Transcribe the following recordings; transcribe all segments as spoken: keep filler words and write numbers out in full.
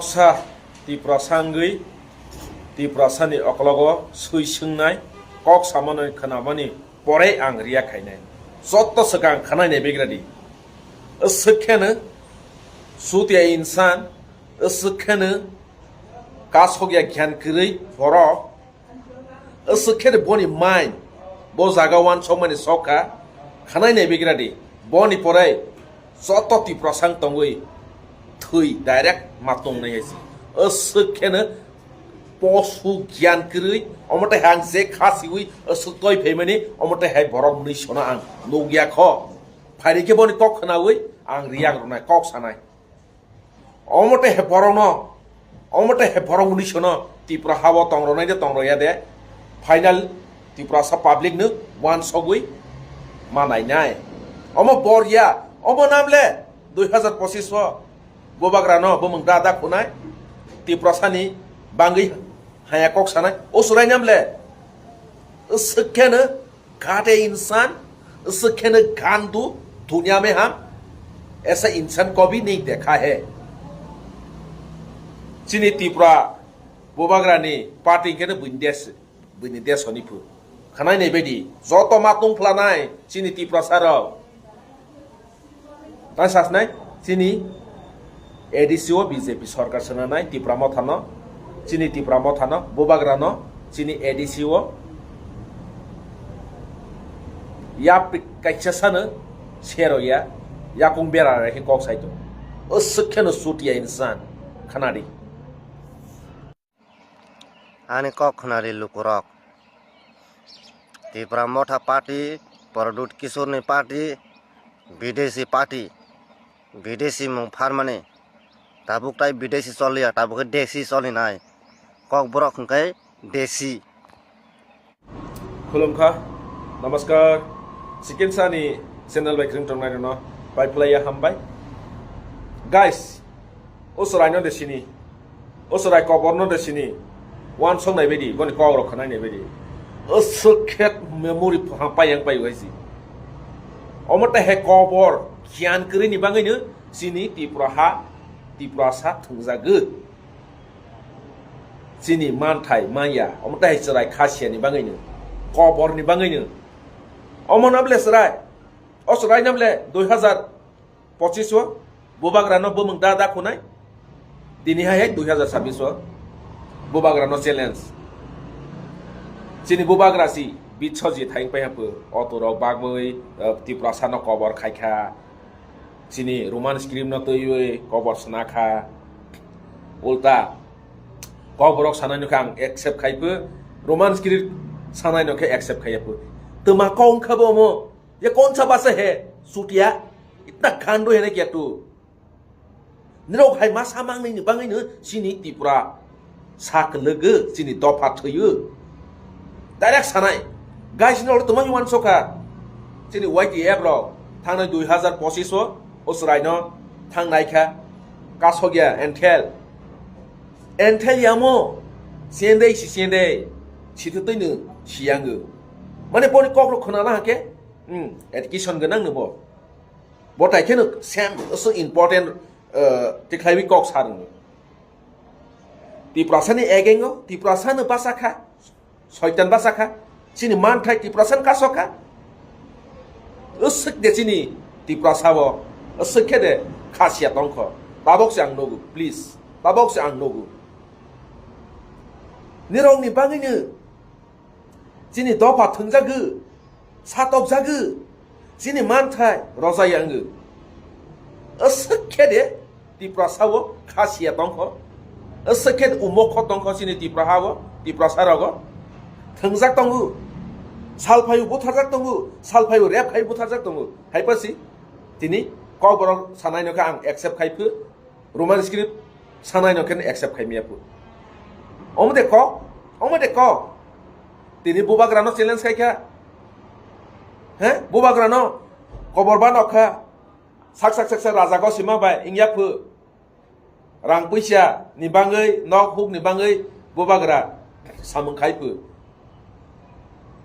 Sa Tiprasa wngwi Tiprasani okologo swi swngnai kok samani khwnamani porei ang react khainai. Jotto swkang khwnainai begradi. Swkhe no sutia insan, swkhe no kasokya gyan kwrwi borok, swkhe boni mind bo jaga uansukmani sok kha, khwnainai begradi. Boni porei joto Tiprasa wng tongwi thwi direct ma tongnai hai se. Swkhe no posu gyan kwrwi, omo tei hai ang je kha siwi swk toi phaimani, omo tei hai borok mwnwi sono ang nukya kho. Phairi khe boni kok khwnawi ang react rwnai, kok sanai. Omo tei hai borokno, omo tei hai borok mwnwi sono Tipra hao tong rwnai de tong rwya de, final Tiprasa public no uansugwi ma nainai. Omo bor ya, omo namle dui hazar pochis o bubagrano bumung da da khunai, Tiprasani bangwi haya kok sanai, o surai namle swkhe no घाटे इंसान, उसके ने गांडू, दुनिया में हम ऐसा इंसान कभी नहीं देखा है। Chini Tripura bubagrani party khe no buini desh, buini desh hwnwi phu. Khwnai nai baidi, joto ma tong phlanai chini Tiprasa rok. Tang sasnai, chini A D C o B J P sorkar swnanai Tipra Mothano, chini Tipra Mothano, bubagrano, chini A D C o yapri kaisa sano sero ya, yakung bera rai khe kok saito. O swkhe no chutia insan, khanadi. Ani kok khwnari lukurok. Tipra Motha party, Pradyut Kishore ni party, bidesi party, bidesi mung pharmani. Tabuk tai bidesi choliya, tabuk khe desi cholinai. Kok borok hwnkhe desi. Khulumkha, namaskar. Sikin sani channel bai kring tongnai rwno pai phlaiya hambai. Guys, o chwraino de sini, o chwrai koborno de sini, uansuk nai baidi, boni kok rok khwnai nai baidi. O swkhet memory pha-, pai yang pai uaisi. Omo tei hai kobor giyan kwrwini bagwino chini Tripura ha, Tiprasa thwngjagwi. Chini manthai manya, omo tei hai chwrai khasiyani bagwino, koborni bagwino. Omo nable chwrai, o chwrai nable dui hazar pochis o bubagrano bumung da da khunai. Tini hai hai dui hazar sabbish o bubagrano challenge. Chini bubagra si Biswajit hai wngpai hapho, otorok bagwi, eh, Tiprasano kobor khaikha. Chini Roman script no twiwi kobor swnakha. Ulta kokborok sanai no khe ang accept khaipho, Roman script sanai no khe accept khaiyapho. Twma kok wngkha bo omo? Ye kaun sa bhasha hai, chutia? Itna ghandu hai na kya tu? Nirok hai ma samang ni bagwi no chini Tripura sa kwlwgo, chini dopha thwiyo. Direct sanai. Guys, nirok twmani uansukha. Chini Y T F rok thangnai dui hazar pochis o, o chwraino thangnai kha. Kasokya, enthel. Enthel yamo, sendei si sendei, sitwtwino siyango. Mane boni kokrok khwnana hake, hmm, education gwnang no bo. Bo tai kheno same so important, uh, tikhlaiwi kok sa rwngo. Tiprasani egengo, Tiprasano basa kha, soitan basa kha, chini manthai Tiprasano kaso kha. Usuk de chini Tiprasao, usuk khe de khasiya tongkho. Tabok se ang nugu, please. Tabok se ang nugu. Nirokni bagwino chini dopha thwngjagwi, satokjagwi, chini manthai rojai wngwi. Aswk khe de Tiprasa o khasiya tongkho, aswk khe de umokho tongkho chini Tipra ha o, Tiprasa rogo. Thwngjak tongo, salphaio butharjak tongo, salphaio rep khai butharjak tongo. Hai pasi tini kokborok sanai no khe ang accept khai phu. Roman script sanai no khe accept khai miya phu. Omo de kok, omo de kok. Tini bubagrano challenge khai kha. He? Bubagrano kobor ba nok kha. Sak sak sak sak raja go sima bai ingya phu. Rang puisa ni bangwi, nok huk ni bangwi bubagra samung khai phu.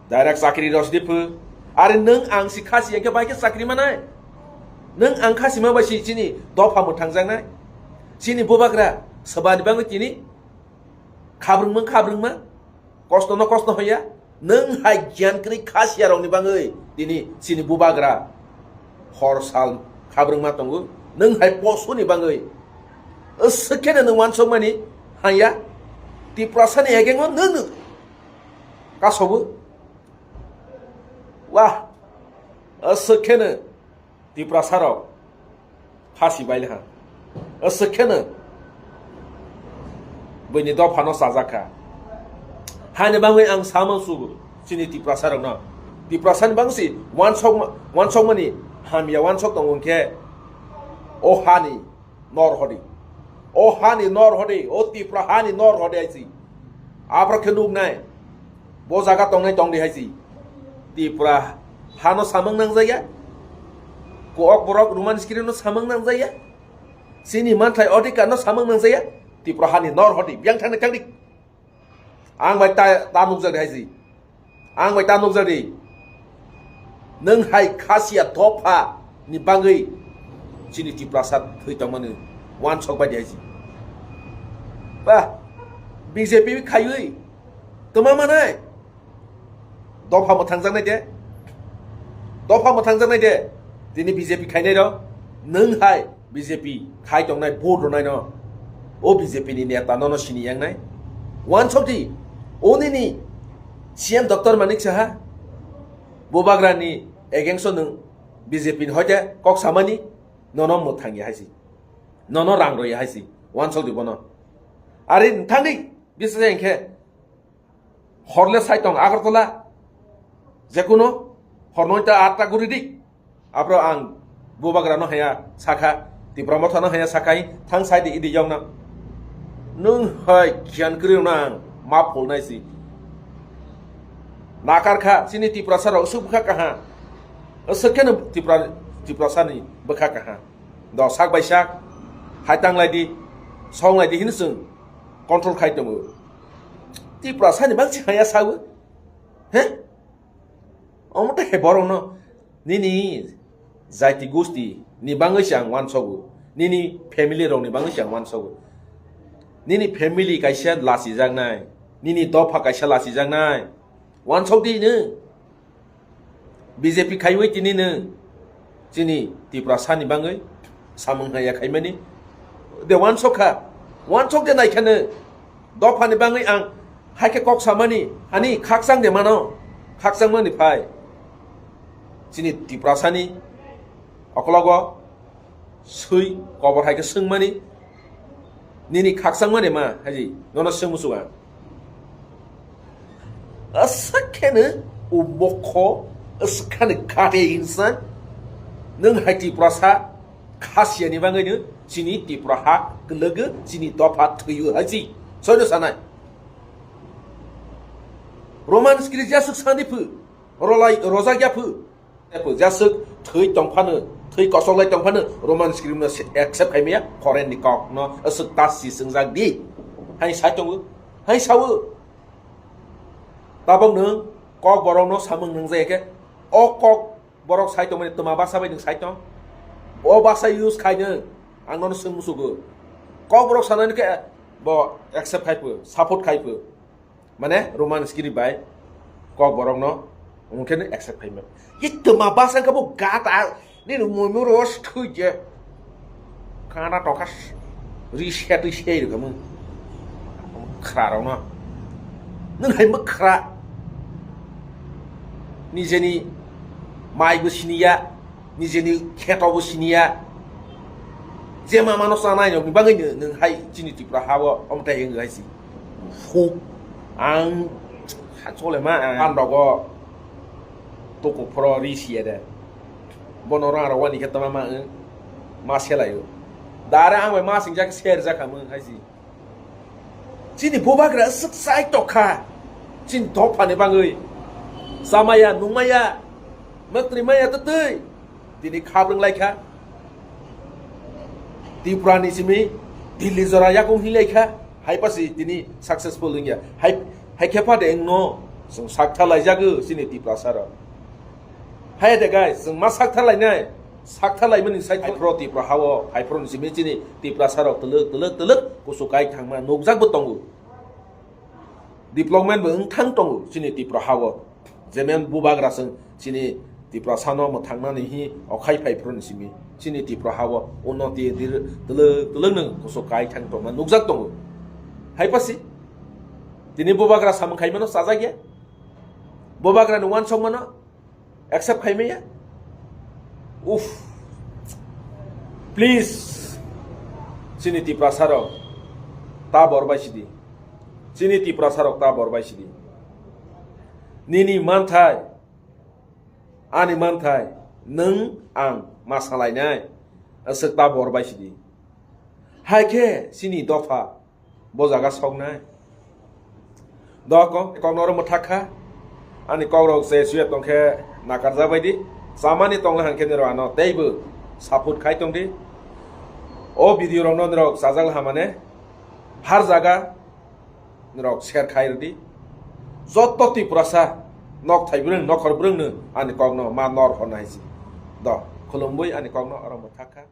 Direct chakri rosdi phu. Are nwng ang si khasi, engke bai khe chakri manai? Nwng ang khasi ma bai si chini dopha mwthangjaknai? Chini bubagra, Swbani bagwi tini khabrwngma khabrwngma, kosto no kosto hoya. Nwng hai giyan kwrwi khasiya rokni bagwi tini chini bubagra hor sal khabrwngma tongo. Nwng hai posuni bagwi swkhe nwng wansokmani haya. Tiprasani egengo nwng kasobo. Wah, swkhe nwng Tiprasa rok phasi bailha. Aswk kheno buini dophano chajakha. Hani bagwi ang sama sugo chini Tiprasa rokno. Tiprasani bagwi si wansokma-, wansokmani hamya wansok tongo hwnkhe o hani nor hodi. O hani nor hodi, o Tipra hani nor hodi aisi. Aphro khe nuknai. Bo jaga tongnai tongdi hai si. Tipra hano samang nangjaya. Kokborok Roman script no samang nangjaya. Chini manthai odhikar no samang nangjaya. Tipra hani nor hodi. Biyang thangni thangdi. Ang bai ta, ta nukjak di hai si. Ang bai ta nukjak di. Nwng hai khasiya dopha ni bagwi chini Tiprasa thwi tongmani wansok bai di hai si. Ba, B J P khaiwi tongma manai. Dopha mwthangjaknai de. Dopha mwthangjaknai de. Tini B J P khainai rok. Nwng hai B J P khai tongnai vote rwnai no. O B J P ni neta nono sini yangnai. Wansok di. O nini C M Doctor Manik Saha. Bubagra ni against o nwng B J P ni hoite kok samani nono mwthangya hai si. Nono rang roya hai si. Wansok di bono. Ari thangdi bisa se engkhe. Horle sai tong Agartala. Jekuno hor noita atta guri di. Aphro ang bubagra no haya sakha, Tipra Motha no haya sakha, thang sai di idi yong na. Nwng hai khian kwrwi nang ma phul nai si. Nakar kha, chini Tiprasa rok swk bwkha kaha. Swk kheno Tipra, Tiprasa ni bwkha kaha. Do sak bai sak, hai tang lai di, song lai di hin swng control khai tongo. Tiprasa ni bang si haya sawi. He? Omo tei he borok no nini jaiti gusti ni bangwi se ang wansogo, nini family rok ni bangwi se ang wansogo, nini family kaisa lachijaknai, nini dopha kaisa lachijaknai, wansok di nwng B J P khaiwi tini nwng chini Tiprasa ni bangwi samung haya khaimani de wansok kha, wansok de naikhano. Dophani bangwi ang hai khe kok samani, ani khakchang de mano, khakchangmani phai. Chini Tiprasani okologo swi kobor hai khe swngmani, nini khakchangmani ma haji, nono swng muchungo ang. Aswk kheno o mokho, aswk kheno gate insan, nwng hai Tiprasa, Khasiyani bagwino chini Tipra ha kwlwgo, chini dopha thwiyo hai si. Soino sanai. Roman script jaswk sani phu, rolai, rojak ya phu. Ephu jaswk thwi tongphano, thwi kosoklai tongphano, Roman script no se-, accept khaimaya, foreign ni kok no aswk tas si swngjak di. Hai sai tongo, hai sao. Tabok nwng kok borok no samung nwngjak khe, o kok Borok sai tongmani twma basa bai nwng sai tong. O basa use khaino ang nono swng musugo. Kokborok sanani khe bo accept khai pho, support khai pho. Mane Roman script bai Kokborokno wngkhe accept khai mano. Ye twma basa wngkha bo gata nini moimo ros thwi je. Kana toka ri se twi se rwkha mung. Khra rokno. Nwng hai mwkhra. Nijeni mai bo siniya, nijeni kheto bo siniya. Je ma mano chanai rokni bagwi nwng hai chini Tripura ha o omo tai wng hai si. Huk ang ha chole ma ang pandogo tuku phoro ri siya de. Bono rang rok wani khe tama ma wng ma selayo. Dare ang bai ma singjak ser jakha mung hai si. Chini bubagra swk chai tokha. Chini dophani bagwi. Chamaya, nungmaya, mwtwi maya twtwi. Tini khabrwng laikha. Tripura ni simi Delhi jora yakung hi laikha. Hai pasi tini successful wngya. Hai, hai khe phade wngno chwng sakthar laijago chini Tiprasa rok. Hai de guys, chwng ma sakthar lainai. Sakthalaimani side phai phro Tipra hao, phai phro ni simi chini Tiprasa rok twlwk, twlwk, twlwk kusu kai thangma nukjak bo tongo. Development bo wng thang tongo chini Tipra hao. Jemen bubagra chwng chini Tiprasa no mwthangnani hi okhai phai phro ni simi chini Tipra hao unnoti dir twlwk, twlwk nwng kusu kai thang tongma nukjak tongo. Hai pasi tini bubagra samung khaimano chajak ya. Bubagra ni uansukmano accept khaimaya. Uff. Please. Chini Tiprasa rok ta bor bai sidi. Chini Tiprasa rok ta bor bai sidi. Nini manthai, ani manthai, nwng ang ma salainai. Aswk ta bor bai sidi. Hai khe chini dopha bo jaga soknai. Doko, kokno oro mwthak kha. Ani kokrok je suya tongkhe nakarjak bai di. Chamani tongla hwnkhe nirok ano teibo support khai tong di. O video rokno nirok chajak hamane har jaga nirok share khai rw di. Joto Tiprasa nok thai bwrwng, nokhor bwrwngno ani kokno ma nor hor nai si. Do, khulumwi ani kokno oro mwthak kha.